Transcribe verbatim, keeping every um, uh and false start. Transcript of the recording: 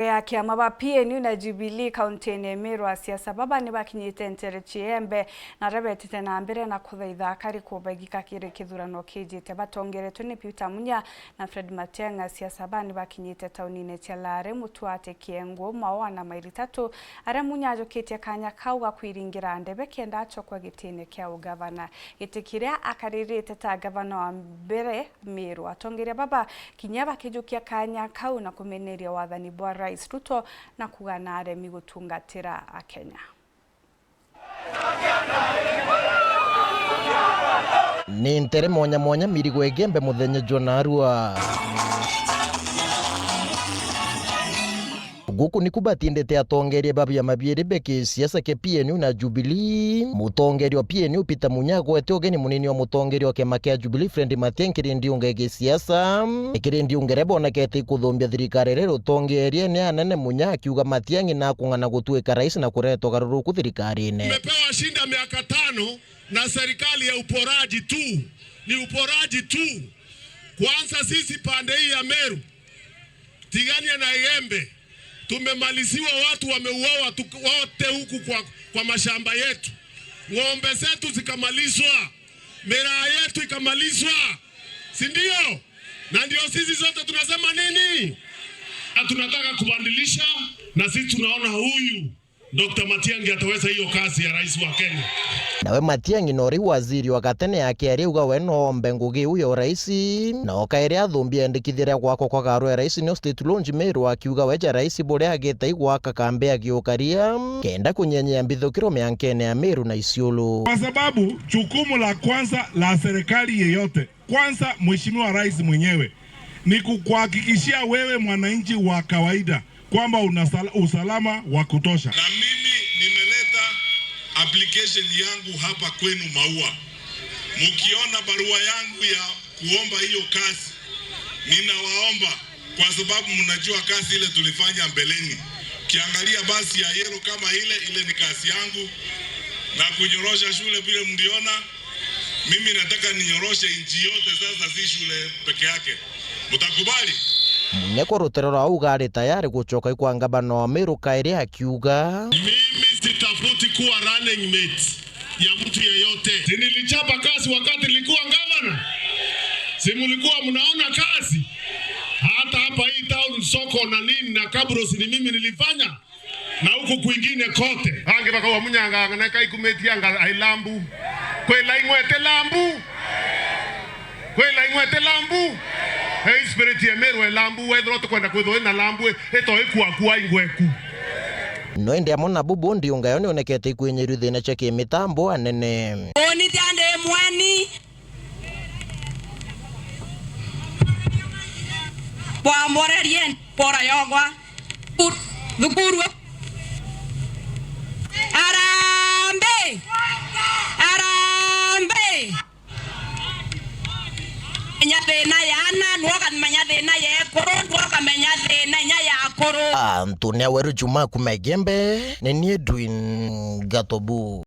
Ya kiama ba P N U na Jubilee kaunti-ini ya Meru, asiasa baba ni bakinyite ntere Chiembe na aria betite na mbere na kuthaitha akari kubagika kiri kithurano kijite. Batongeretwe ni Peter Munya na Fred Matiang'i, asiasa baa ni bakinyite taunine cia Lare, Mutuate, Kiengu, Maua na Mairi Tatu, aria Munya ajukitie kanya kau ga kwiringira ndebe kenda acokwa gitine kia ugavana. Giti kiria akaririte ta gavana wa mbere Meru. Atongeria baba kinya bakijukia kanya kau na kumeneria wathani bwa Rais Ruto na kuuga na aremi gutungatira Akenya. Ni ntere mwanya mwanya mirigo igembe muthenya jwa narua. Guku niku batindite atongeria ba biama biiri bia kisiasa kia P N U na Jubilee. Mutongeria wa P N U Peter Munya agwete ugeni munini wa mutongeria wa kiama kia Jubilee Fred Matiang'i kiri ndiunga ya kisiasa. Kiri ndiunga iria bonekete ikuthumbia thirikari iria irutongerie ni anene Munya akiuga Matiang'i nakung'ana gutuika rais na kureta ugaruruku thirikarine. Tumepewa shida miaka tano na serikali ya uporaji tu. Ni uporaji tu. Kwanza sisi pande hii ya Meru, Tigania na Igembe, tumemaliziwa, watu wameuawa tu-, wote huku kwa, kwa mashamba yetu. Ng'ombe zetu zikamalizwa, miraa yetu ikamalizwa, si ndio? Na ndio sisi zote tunasema nini? Na tunataka kubadilisha, na sisi tunaona huyu Doctor Matiang'i ataweza hiyo kazi ya rais wa Kenya. Nawe Matiang'i no riu waziri wa gatene akiaria auga we no ombe ngugi iu ya urais, na okaire athumbia endikithia ria gwakwa kwa garu ya rais nio State Lodge Meru, akiuga we ja rais buria agite igwaka kambi agiukaria kenda kunyenyea mbithukiro miankene ya Meru na Isiolo. Kwa sababu jukumu la kwanza la serikali yeyote, kwanza, Mheshimiwa Rais mwenyewe, ni kukuhakikishia wewe mwananchi wa kawaida kwamba una sala-, usalama wa kutosha. Na mimi nimeleta application yangu hapa kwenu Maua. Mkiona barua yangu ya kuomba hiyo kazi, ninawaomba, kwa sababu mnajua kazi ile tulifanya mbeleni. Ukiangalia basi ya yellow kama ile, ile ni kazi yangu, na kunyorosha shule vile mliona, mimi nataka ninyoroshe nchi yote sasa, si shule peke yake. Mtakubali? Munya kwa rutero rwa auga ari tayari gucoka ikwa ngavana wa Meru kairi akiuga, mimi sitafuti kuwa running mate ya mtu yeyote. Si nilichapa kazi wakati nilikuwa gavana? Si mlikuwa mnaona kazi? Hata hapa hii town, soko na nini na Kabros, ni mimi nilifanya, na huku kwingine kote. Angi bakauga Munya ngang'ana, kaikumitie anga ai Lambu. Kwila ing'wete Lambu. Kwila ing'wete Lambu. He spirit ya Meru e Lambu, wethirwa tukwenda kwithwa ina Lambu, ito ikua kua ingweku. No indi amwe na bubu, ndiunga yo nionekete ikwinyirua thina cia kimitambo anene. Uni tia ndi mwani. Bwamborerie mpora yogwa. Thukuru. Arambe! Arambe! Menya thina ya ana, nwoka menya thina ya ekuru, nwoka menya thina inya ya akuru. Antu ni Aweru Juma kuma Igembe, ni ni Edwin Gatobu.